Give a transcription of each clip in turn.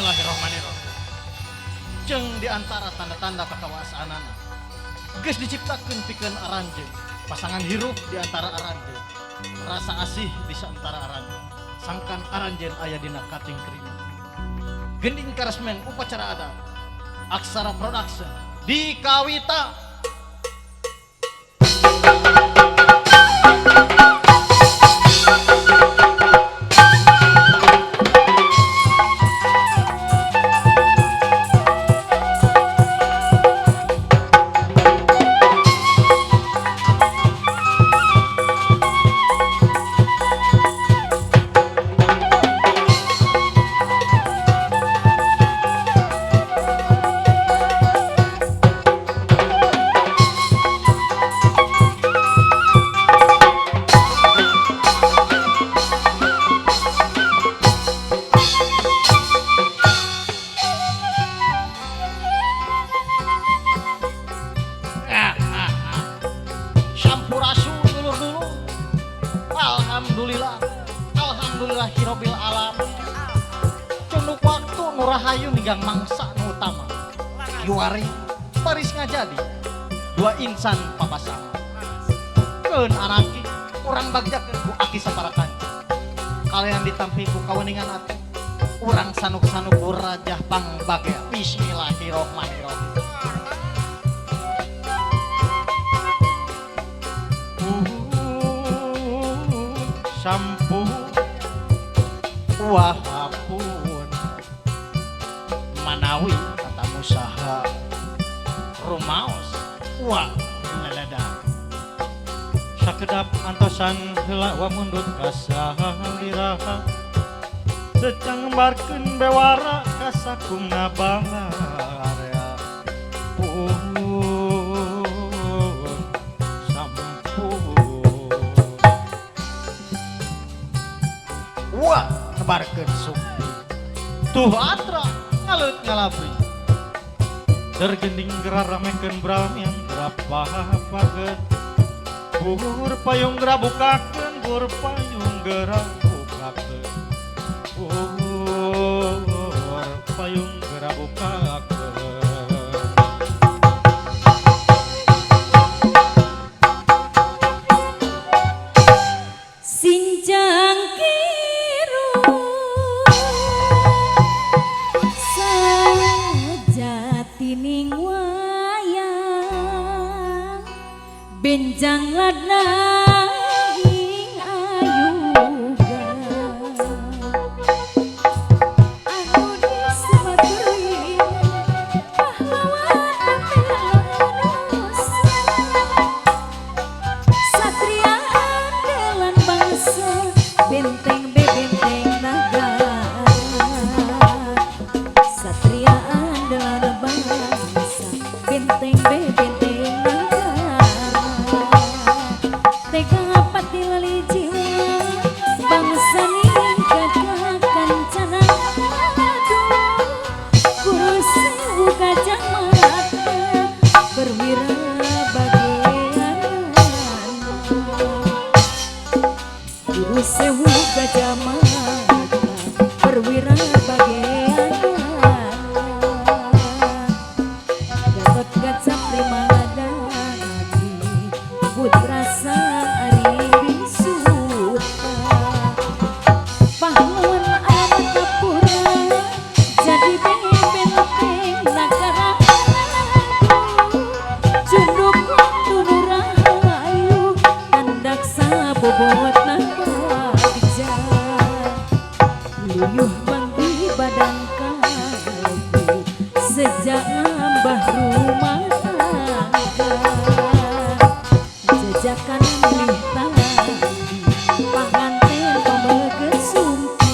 Bismillahirrahmanirrahim. Jeung di antara tanda-tanda kakawasaanana geus diciptakeun pikeun aranjeun, pasangan hirup di antara aranjeun, rasa asih di antara aranjeun, sangkan aranjeun aya dina kating terima. Gending karesmen upacara adat Aksara Production di Kawita. Sampurasun dulur-dulur. Alhamdulillah, alhamdulillahirabbil alamin. Cunduk waktu nu rahayu ninggang mangsa nu utama. Kiwari baris ngajadi dua insan papasangan. Keun anaki urang bagjakeun ku aki saparakan. Kalian ditampi ku kaweningan ati. Urang sanuk-sanuk ku rajah pangbagea. Bismillahirrahmanirrahim. Sampun wahapun manawi kata musaha rumaos wa leleda Sakedap antosan heula wa mundut kasaliraha secang ngembarkeun bewara kasakumna bangarea pun sampun wa nebarkeun sumpi tuh atra ngaleut ngalabri tergending geraramekeun bramian gerapapakeun bur payung gerabukakeun bur payung gerabukakeun bur payung gerabukakeun. Sinjang kiru sajatining wayang benjang ladna ing ayuga anu disebatkeun pahlawan nusa satria andalan bangsa benteng bebenteng nagara satria andalan bangsa benteng bebenteng nagara tega pati lali jiwa bangsa ningkat kancana aduh guru sewu gajah mata perwira bagian guru sewu gajah mata perwira bagian Gatot Kaca Primadani putra Sari Bisuta pahlawan Anantapura jadi benteng nagara cunduk waktu nurahayu tandak sabobot bagja luyuh banggi badan kalbu sejak ngambah rumah tangga jejakan milih tali panganten pameget sumpi.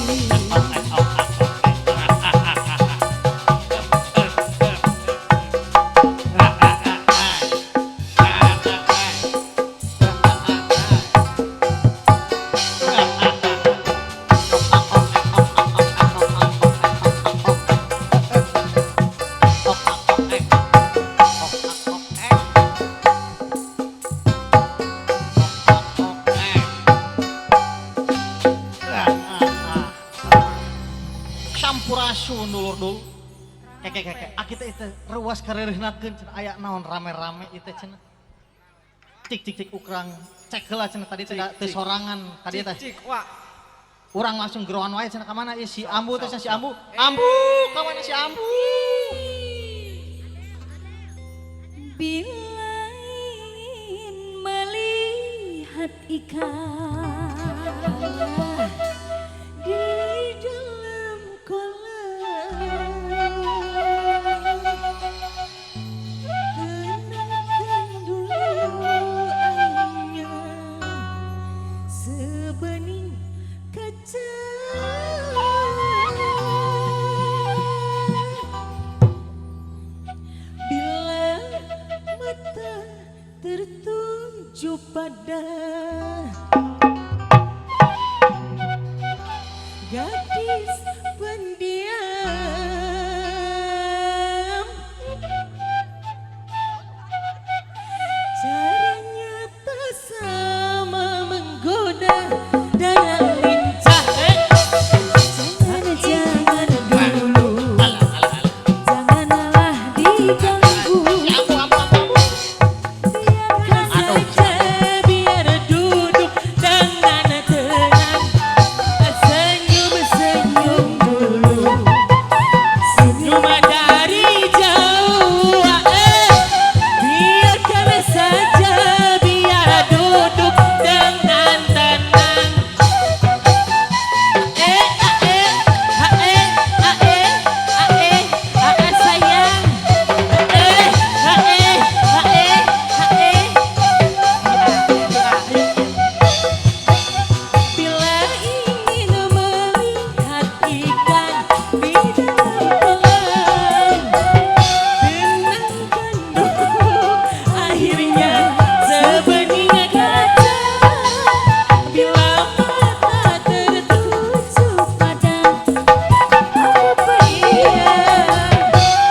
Sampurasun dulur-dulur. Keke aki teh teh reuas kareureunahkeun cenah aya naon rame-rame ieu teh cenah. Cik cik cik ukrang cek heula cenah tadi teh teu sorangan tadi teh. Cik wah. Urang langsung geroan wae cenah ka mana ieu si Ambu teh si Ambu. Ambu ka mana si Ambu? Bila ingin melihat ikan di dalam kolam, tenangkan dulu airnya sebening kaca. Bila mata tertuju pada gadis pendiam, caranya tak sama menggoda dan lincah. Jangan dulu, janganlah diganggu. Biarkan saja, biar duduk dengan tenang. Senyum-senyum dulu, senyum dari jauh. Biarkan saja, biar duduk dengan tenang. Sayang. Bila ingin melihat ikan di dalam kolam, tenangkan dulu akhirnya sebening kaca. Bila mata tertuju pada apa iya,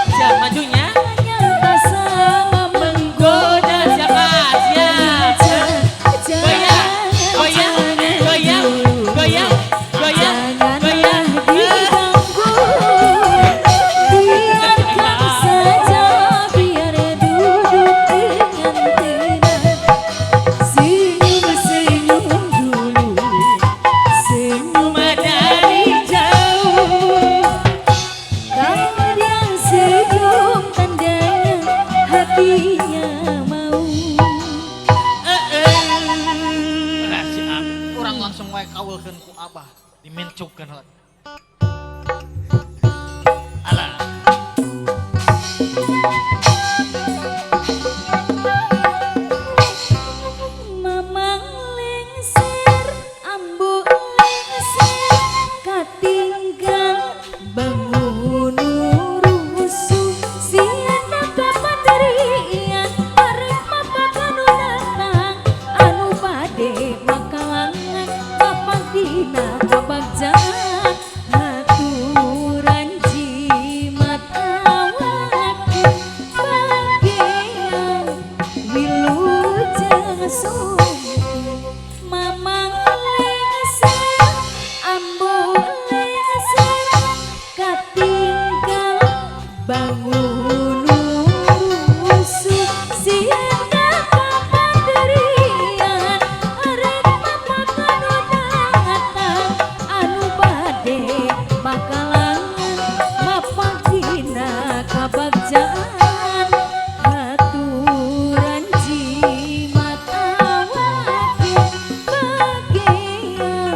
siap majunya nyata sama menggoda. Siapa siap goyang goyang goyang goyang goyang goyang. Janganlah diganggu, biarkan saja, biar duduk dengan tenang. Senyum-senyum dulu, senyum dari jauh. Kalau dia senyum tandanya hatinya mau. Nah, si Ambu urang langsung wae kaulkeun ku Abah dimencukkeun heula. Alah. Mamang lengser, ambu lengser, katinggal bangun rusuh. Sieun kapaderian, arek mapa kanu datang, anu bade makalangan, kapak dina kabagjaan, haturan jimat awak bagian wilujeng sumpi. Mamang lengser, ambu lengser, katinggal bangun rusuh. Sieun kapaderian, arek mapa kanu datang, anu bade makalangan, mapak dina kabagjaan, haturan jimat awak bagian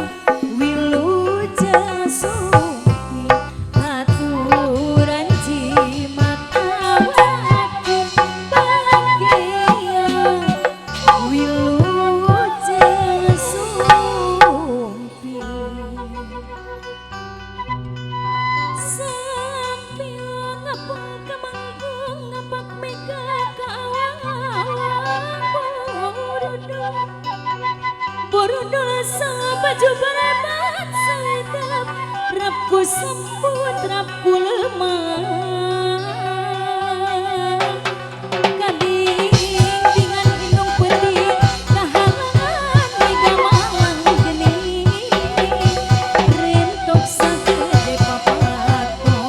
wilujeng sumpi. Haturan jimat awak bagian wilujeng sumpi. Sambil ngapung kemangkung ngapak mega kaawang borondol borondol sabaju barebat saetap rapku semput rapku lemah. Kading dengan indung peti kahalangan mega malang geni rentok sagede papakon.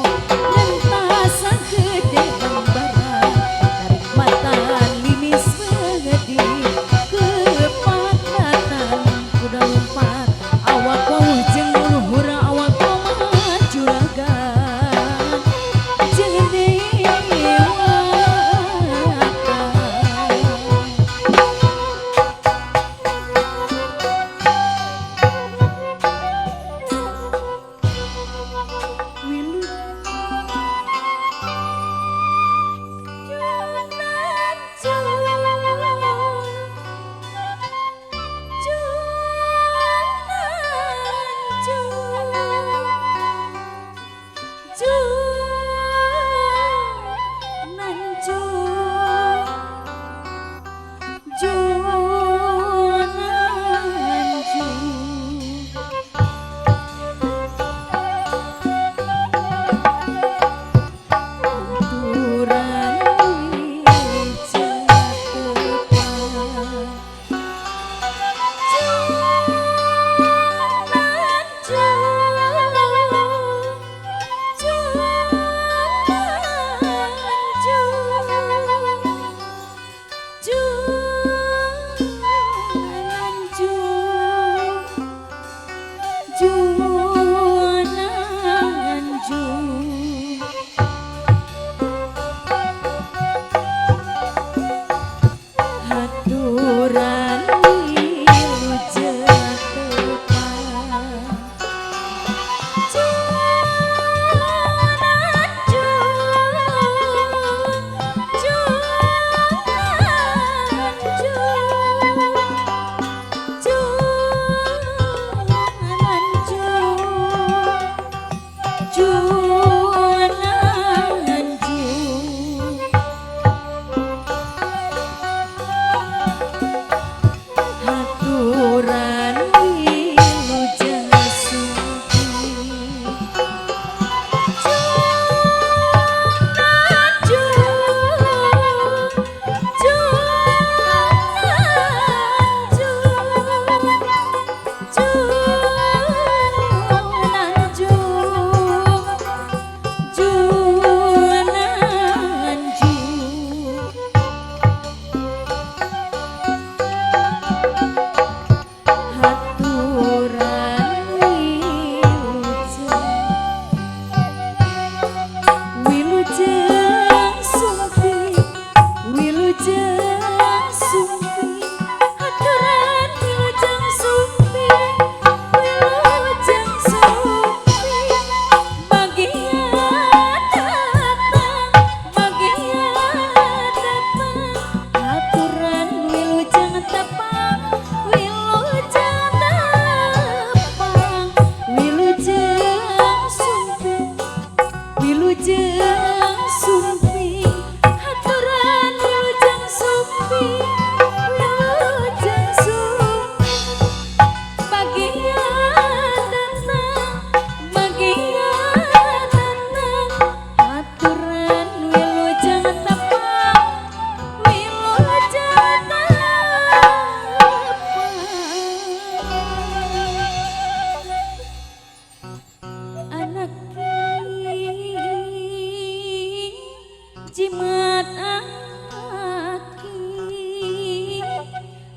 Jimat aki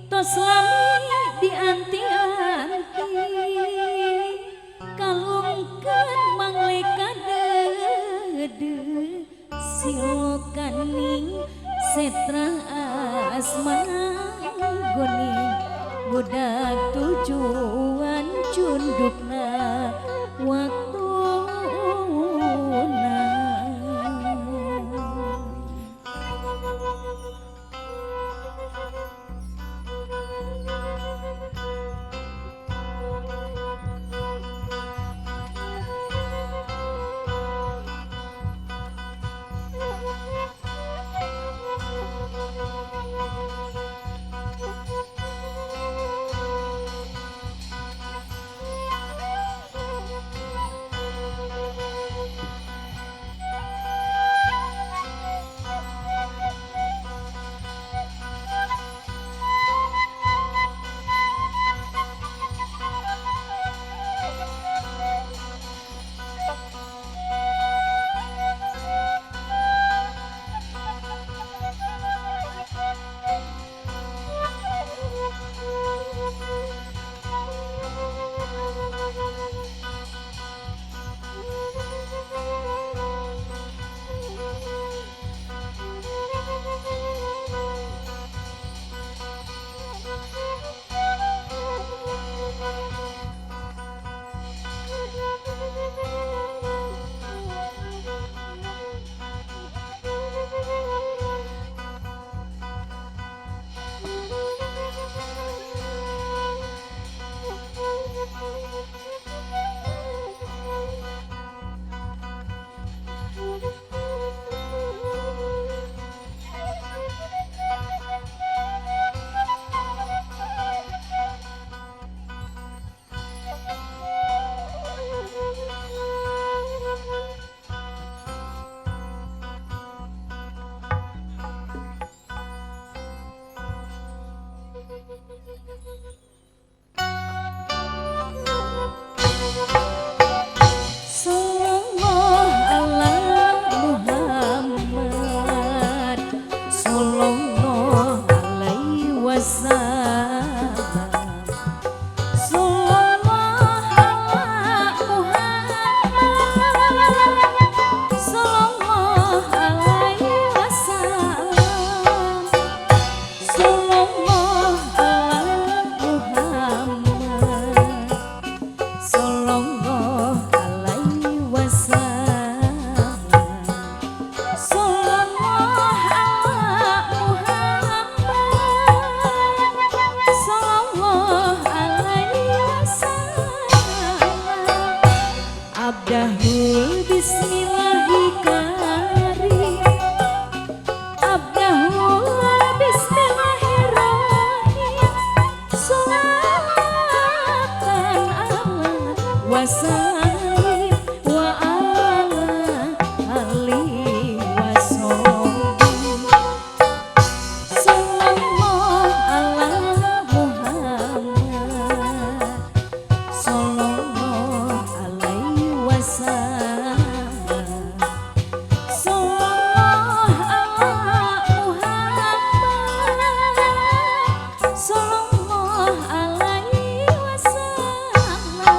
tos lami dianti-anti kalungkeun mangleka deudeuh silokaning setra asmanggoni budak tujuan cundukna waktuna. Sallallahu alaihi wasallam. Sallallahu ala Muhammad. Sallallahu alaihi wasallam. Abdahul bismillahi karim. Abdahul bismillahirrahmanirrahim. Salatan ala wasallim wa ala alihi wasahbihi. Sallallahu ala Muhammad. Sallallahu alaihi wasallam. Sallallahu ala Muhammad. Sallallahu alaihi wasallam.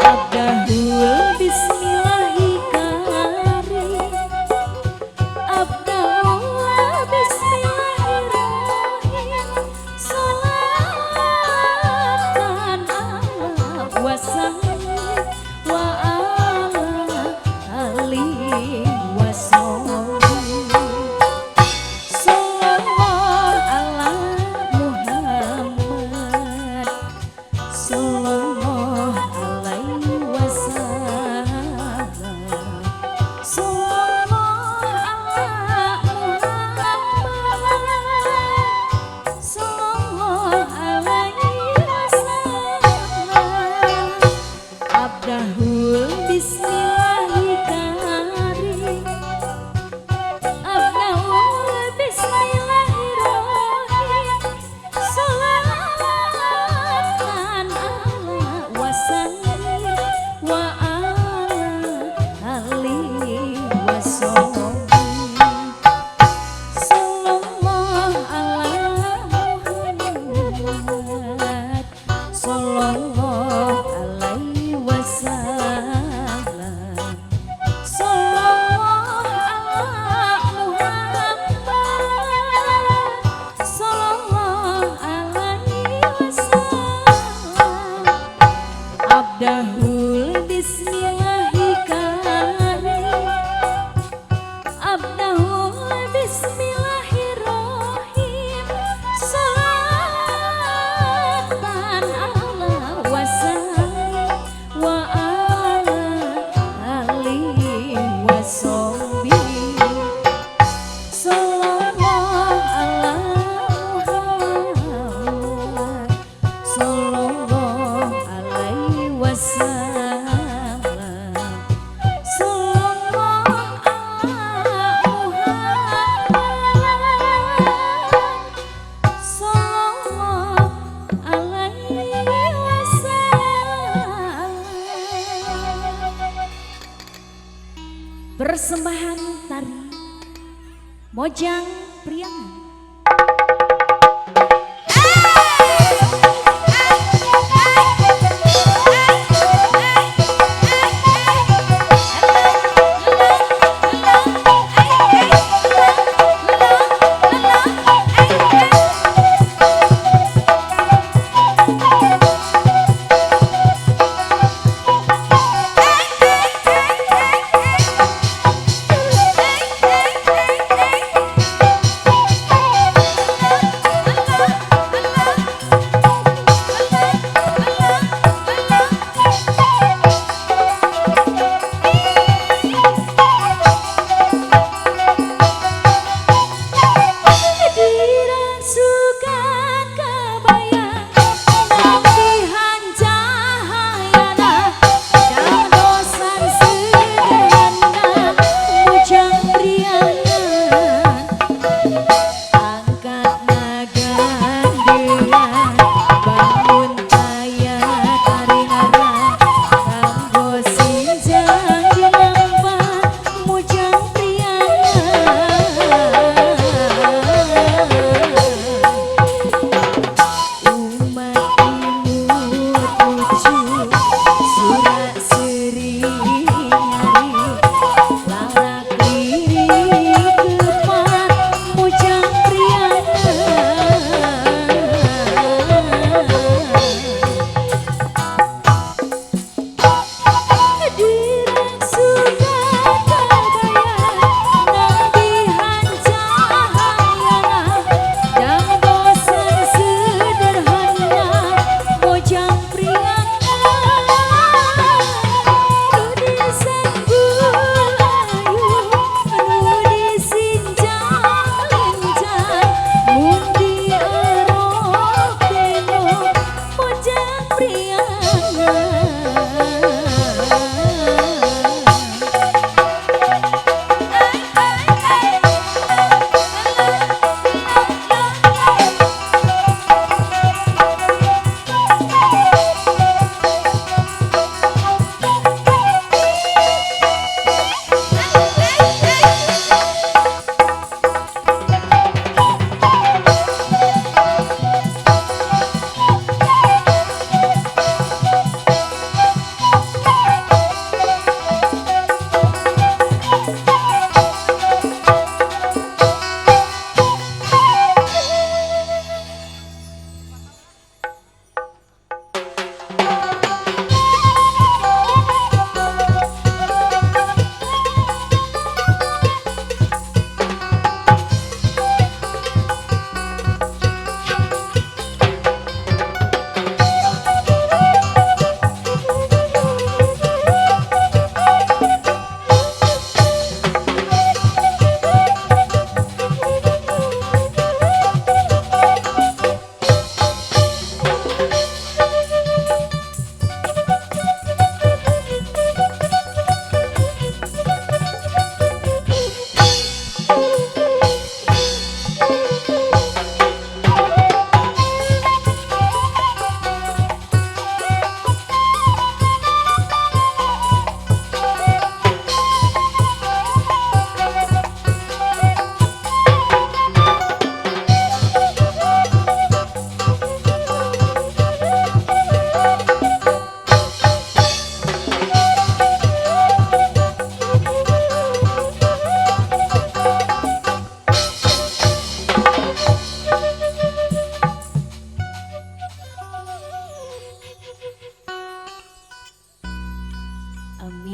Abdahul bismillahi karim. Abdahul bismillahirrahmanirrahim. Salatan ala wasallim wa ala alihi wasahbihi. Sallallahu ala Muhammad. Sallallahu alaihi wasallam. Sallallahu ala Muhammad. Sallallahu alaihi wasallam. Abdahul bismillahi karim. Abdahul bismillahirrahmanirrahim. Salatan ala wasallim wa ala alihi wasahbihi. Sallallahu ala Muhammad. Sallallahu alaihi wasallam. Sallallahu ala Muhammad. Sallallahu alaihi wasallam. Abdahul bismillahi karim. Abdahul bismillahirrahmanirrahim. Salatan ala wasallim wa ala alihi wasahbihi. Sallallahu ala Muhammad. Sallallahu alaihi wasallam. Sallallahu ala Muhammad. Sallallahu alaihi wasallam. Persembahan tari Mojang Priangan.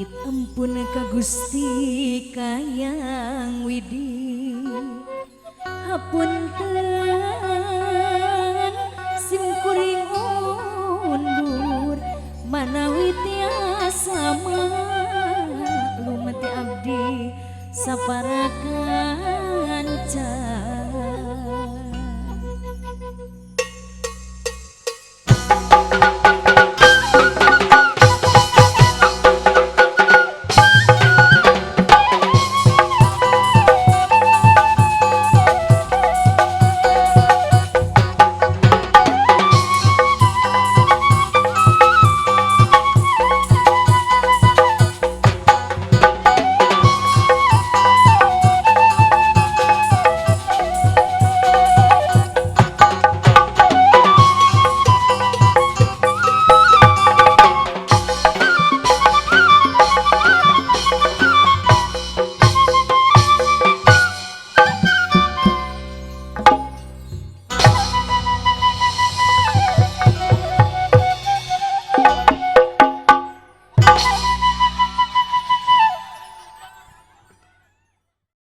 Pamit ampun ka Gusti Kayang Widi. Hapunten.